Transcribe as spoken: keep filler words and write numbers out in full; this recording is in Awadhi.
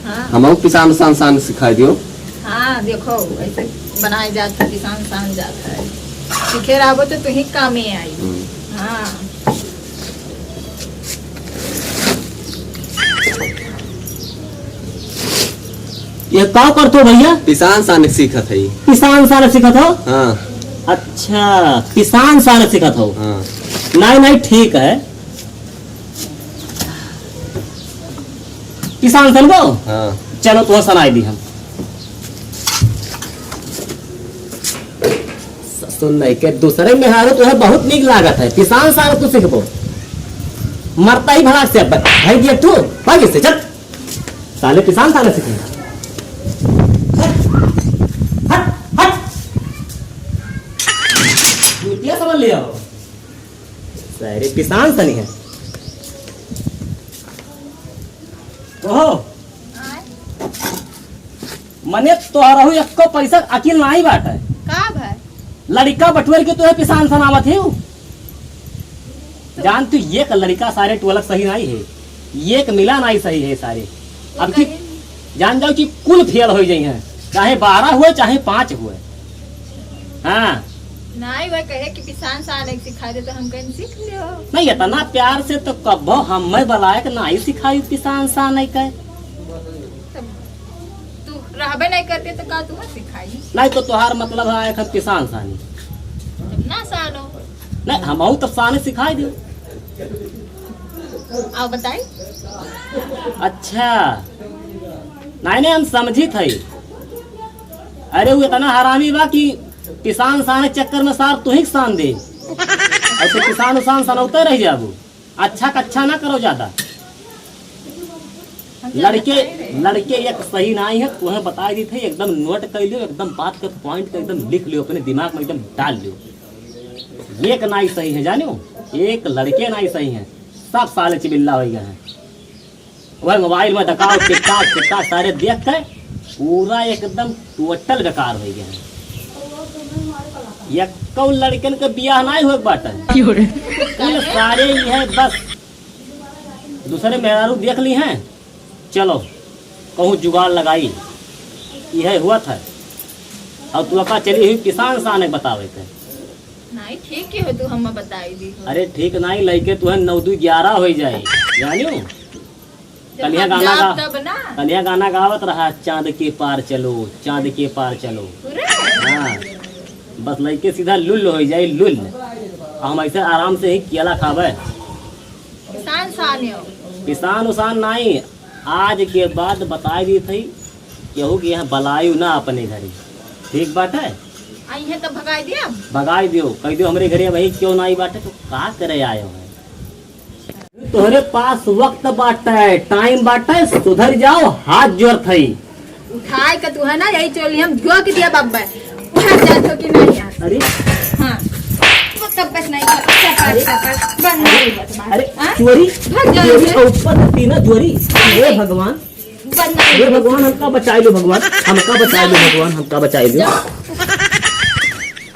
हाँ। हमहू पिसान उसान सान सिखाई दियो। हाँ, देखो, ऐसे बनाए जात है, पिसान सान जात है। सीखे रहबो तो तुही कामे आई। हम्म। हाँ। ये का करत हो भइया? पिसान सान सीखत है। पिसान सान सीखत हो? हाँ। अच्छा, पिसान सान सीखत हो। हाँ। नहीं, नहीं, ठीक है। पिसान सनबो? हाँ। चलो, तो सनाई दी हम। सुन नहीं के दूसरे मेहरारू तोहे बहुत नीक लागत है। पिसान सान तू सीखबो। मरता ही भड़ाक से अब। भाई दिया तू, भाग इससे, चल। साले पिसान सान सीखेगा। हट, हट, हट। चूतिया समझ लिया हो। सारे पिसान सनी है। ओहो। मने तोहरहू एक्को पैसा अकिल नाई बाटे। का भय? लड़िका बटुअर के तोहे पिसान सनावत ही। जान तू, एक लड़िका सारे टोलक सही नाई है, एक मिला नाई सही है सारे। अब की कहे जान जाओ कि कुल फेल होइ जाई हैं, चाहे बारह हुए, चाहे पाँच हुए। हाँ। नाई, वह कहे कि पिसान सान एक सिखा दे, तो हम कहें सीख लियो। नहीं, इतना प्यार से तो कब्बो हम मैं बलायक नाई सिखाई पिसान सान नहीं कहे। तब तू रहबे नहीं करते तो का तू सिखाई? नहीं तो तोहार मतलब है एक पिसान सानी। जब ना सानो। नहीं, हमहू तो साने सिखाई दियो। आओ बताई। अच्छा। नहीं, नहीं, हम समझी थे। अरे, वो इतना हरामी बा कि पिसान साने चक्कर में सार तुही के सान दे। ऐसे पिसान उसान सनौते रह जाबू। अच्छा कच्छा ना करो ज्यादा। लड़के, लड़के एक सही नाई है, तुम्हें बताई दी थे, एकदम नोट कर लियो, एकदम बात के पॉइंट को एकदम लिख लियो, अपने दिमाग में एकदम डाल लियो। एक नाई सही है, जानियो, एक लड़के नाई सही है, सब साले चिबिल्ला होइ गए हैं। वह मोबाइल में दकाव, टिकटॉक, टिकटॉक सारे देख के पूरा एकदम टोटल बेकार होइ गए हैं। यक्कौ लड़कन के बियाह नाई होए के बाटे। क्यों रे? कुल सारे ही है बस। दूसरे मेहरारू देख ली हैं, चलो कहूँ जुगाड़ लगाई, यह हुआ था। और तू का चली हुई पिसान साने बतावे के। नाई, ठीक ही हो तू, हम बताई दी हो। अरे ठीक नाई, लइके तुहे नौ दू ग्यारह होइ जाए, जानियो। जब कलिया हम गाना जाब गा-, तब ना। कलिया गाना गावत रहा, "चांद के पार चलो, चांद के पार चलो।" पूरा? हाँ, बस लइके सीधा लुल्ल होइ जाए, लुल्ल। हम ऐसे आराम से ही केला खाबे। किसान साने हो। किसान उसान नाई, आज के बाद बताई दी थी, केहू के यहाँ बलायु ना अपने घरे, ठीक बाटे? आई है तो भगाई दिया। भगाई दियो, कह दियो हमरे घरे वही क्यों ना आई बाटे, तो का करे आयो है? तोहरे पास वक्त बाटे, टाइम बाटे, सुधर जाओ, हाथ जोर थई। उठाए के तू है ना, यही चोली हम झोंक दिया बब्बे। उठा जात हो कि नहीं यार? अरे। हाँ। वो कब बस नहीं कर, चपड़, अरे। चपड़, बंद नहीं होत बा। अरे, हाँ? चोरी, भाग जाओ चोरी इधर। के ऊपर से तीनों चोरी। हे अरे। भगवान, बंद नहीं हे होत। भगवान, हमका बचाई लो भगवान, हमका बचाई लो भगवान, हमका बचाई लो। जाओ।